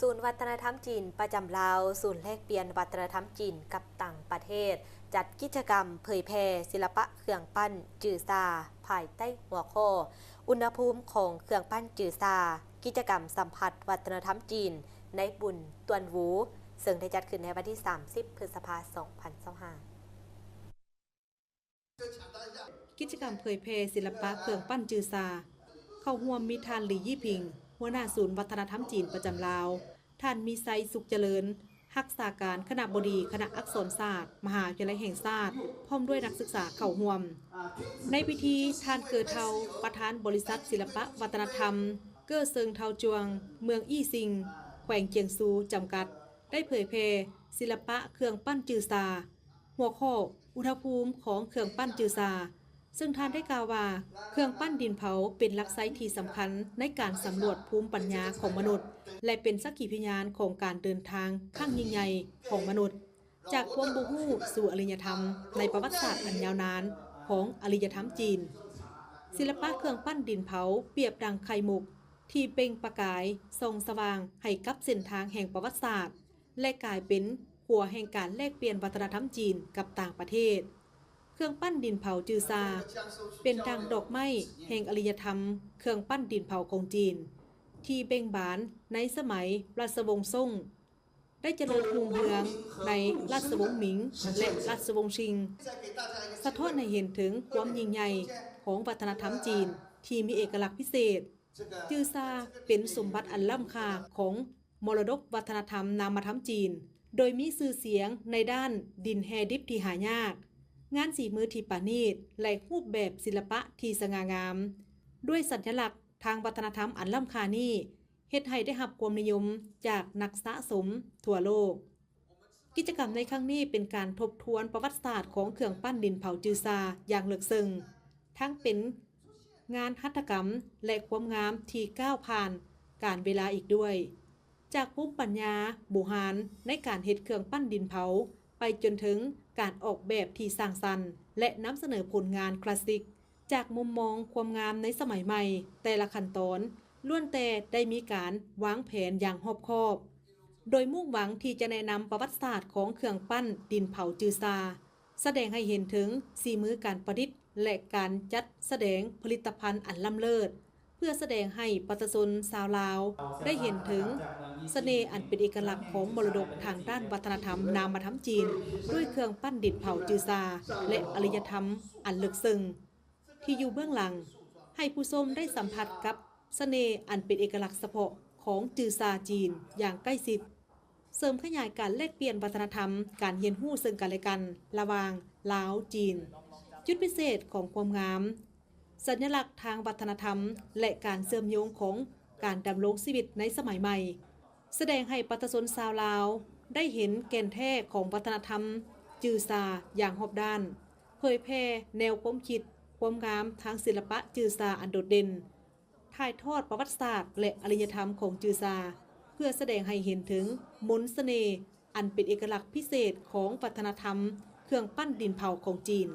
ສູນວັດທະນະທຳຈີນປະຈຳລາວ, ສູນແລກປ່ຽນວັດທະນະທຳຈີນກັບຕ່າງປະເທດ ຈັດກິດຈະກຳເຜີຍແຜ່ສິລະປະເຄື່ອງປັ້ນຈື່ຊາ ພາຍໃຕ້ຫົວຂໍ້ ອຸນຫະພູມຂອງເຄື່ອງປັ້ນຈື່ຊາ, ກິດຈະກຳສຳຜັດວັດທະນະທຳຈີນໃນບຸນຕວນຫວຸ່ງ ເຊິ່ງໄດ້ຈັດຂຶ້ນໃນວັນທີສາມສິບ ພຶດສະພາ ສອງພັນຊາວຫ້າ. ກິດຈະກຳເຜີຍແຜ່ສິລະປະເຄື່ອງປັ້ນຈື່ຊາ ເຂົ້າຮ່ວມມີທ່ານ ຫຼີ ຢີຜິງ ຫົວໜ້າສູນວັດທະນະທຳຈີນປະຈຳລາວ, ທ່ານ ມີໄຊ ສຸກຈະເລີນ ຮັກສາການຄະນະບໍດີຄະນະອັກສອນສາດ ມະຫາວິທະຍາໄລແຫ່ງຊາດ ພ້ອມດ້ວຍນັກສຶກສາເຂົ້າຮ່ວມ. ໃນພິທີ, ທ່ານ ເກີເທົາ ປະທານບໍລິສັດສິລະປະວັດທະນະທຳ ເກີເຊິງເທົາຈວງ ເມືອງອີ່ຊິງ ແຂວງຈຽງຊູ ຈຳກັດ ໄດ້ເຜີຍແຜ່ສິລະປະເຄື່ອງປັ້ນຈື່ຊາ ຫົວຂໍ້ ອຸນຫະພູມຂອງເຄື່ອງປັ້ນຈື່ຊາ, ເຊິ່ງທ່ານໄດ້ກ່າວວ່າ ເຄື່ອງປັ້ນດິນເຜົາເປັນຫຼັກໄຊທີ່ສຳຄັນໃນການສຳຫຼວດພູມປັນຍາຂອງມະນຸດ ແລະ ເປັນສັກຂີພະຍານຂອງການເດີນທາງຄັ້ງຍິ່ງໃຫຍ່ຂອງມະນຸດ ຈາກຄວາມບໍ່ຮູ້ສູ່ອະລິຍະທຳ ໃນປະຫວັດສາດອັນຍາວນານຂອງອະລິຍະທຳຈີນ. ສິລະປະເຄື່ອງປັ້ນດິນເຜົາປຽບດັ່ງໄຂ່ມຸກທີ່ເປັ່ງປະກາຍສ່ອງສະຫວ່າງໃຫ້ກັບເສັ້ນທາງແຫ່ງປະຫວັດສາດ ແລະ ກາຍເປັນຂົວແຫ່ງການແລກປ່ຽນວັດທະນະທຳຈີນກັບຕ່າງປະເທດ. ເຄື່ອງປັ້ນດິນເຜົາຈື່ຊາ ເປັນດັ່ງດອກໄມ້ແຫ່ງອະລິຍະທຳເຄື່ອງປັ້ນດິນເຜົາຂອງຈີນ ທີ່ເບັ່ງບານໃນສະໄໝລາຊະວົງຊົງ, ໄດ້ຈະເລີນຮຸ່ງເຮືອງໃນລາຊະວົງມິງ ແລະ ລາຊະວົງຊິງ, ສະທ້ອນໃຫ້ເຫັນເຖິງຄວາມຍິ່ງໃຫຍ່ຂອງວັດທະນະທຳຈີນທີ່ມີເອກະລັກພິເສດ. ຈື່ຊາເປັນສົມບັດອັນລ້ຳຄ່າຂອງມໍລະດົກວັດທະນະທຳນາມະທຳຈີນ, ໂດຍມີຊື່ສຽງໃນດ້ານດິນແຮ່ດິບທີ່ຫາຍາກ, ງານສີມືທີ່ປານີດ ແລະ ຮູບແບບສິລະປະທີ່ສະຫງ່າງາມ. ດ້ວຍສັນຍະລັກທາງວັດທະນະທຳອັນລ້ຳຄ່ານີ້ ເຮັດໃຫ້ໄດ້ຮັບຄວາມນິຍົມຈາກນັກສະສົມທົ່ວໂລກ. ກິດຈະກຳໃນຄັ້ງນີ້ເປັນການທົບທວນປະຫວັດສາດຂອງເຄື່ອງປັ້ນດິນເຜົາຈື່ຊາຢ່າງເລິກເຊິ່ງ, ທັງເປັນງານຫັດຖະກຳ ແລະ ຄວາມງາມທີ່ກ້າວຜ່ານການເວລາອີກດ້ວຍ, ຈາກພູມປັນຍາບູຮານໃນການເຮັດເຄື່ອງປັ້ນດິນເຜົາ ໄປຈົນເຖິງການອອກແບບທີ່ສ້າງສັນ ແລະ ນຳສະເໜີຜົນງານຄລາສສິກ ຈາກມຸມມອງຄວາມງາມໃນສະໄໝໃໝ່. ແຕ່ລະຂັ້ນຕອນລ້ວນແຕ່ໄດ້ມີການວາງແຜນຢ່າງຮອບຄອບ, ໂດຍມຸ່ງຫວັງທີ່ຈະແນະນຳປະຫວັດສາດຂອງເຄື່ອງປັ້ນດິນເຜົາຈື່ຊາ, ສະແດງໃຫ້ເຫັນເຖິງສີມືການປະດິດ ແລະ ການຈັດສະແດງຜະລິດຕະພັນອັນລ້ຳເລີດ, ເພື່ອສະແດງໃຫ້ປະຊາຊົນຊາວລາວໄດ້ເຫັນເຖິງສະເໜ່ອັນເປັນເອກະລັກຂອງມໍລະດົກທາງດ້ານວັດທະນະທຳນາມະທຳຈີນ ດ້ວຍເຄື່ອງປັ້ນດິນເຜົາຈື່ຊາ ແລະ ອາລິຍະທຳອັນເລິກເຊິ່ງ ທີ່ຢູ່ເບື້ອງຫຼັງ, ໃຫ້ຜູ້ຊົມໄດ້ສຳຜັດກັບສະເໜ່ອັນເປັນເອກະລັກສະເພາະຂອງຈື່ຊາຈີນຢ່າງໃກ້ຊິດ, ເສີມຂະຫຍາຍການແລກປ່ຽນວັດທະນະທຳ, ການຮຽນຮູ້ເຊິ່ງກັນແລະກັນລະຫວ່າງລາວ-ຈີນ. ຈຸດພິເສດຂອງຄວາມງາມ, ສັນຍະລັກທາງວັດທະນະທຳ ແລະ ການເຊື່ອມໂຍງຂອງການດຳລົງຊີວິດໃນສະໄໝໃໝ່, ສະແດງໃຫ້ປະຊາຊົນຊາວລາວໄດ້ເຫັນແກ່ນແທ້ຂອງວັດທະນະທຳຈື່ຊາຢ່າງຮອບດ້ານ, ເຜີຍແຜ່ແນວຄວາມຄິດ, ຄວາມງາມທາງສິລະປະຈື່ຊາອັນໂດດເດັ່ນ, ຖ່າຍທອດປະຫວັດສາດ ແລະ ອາລິຍະທຳຂອງຈື່ຊາ ເພື່ອສະແດງໃຫ້ເຫັນເຖິງມົນສະເໜ່ອັນເປັນເອກະລັກພິເສດຂອງວັດທະນະທຳເຄື່ອງປັ້ນດິນເຜົາຂອງຈີນ.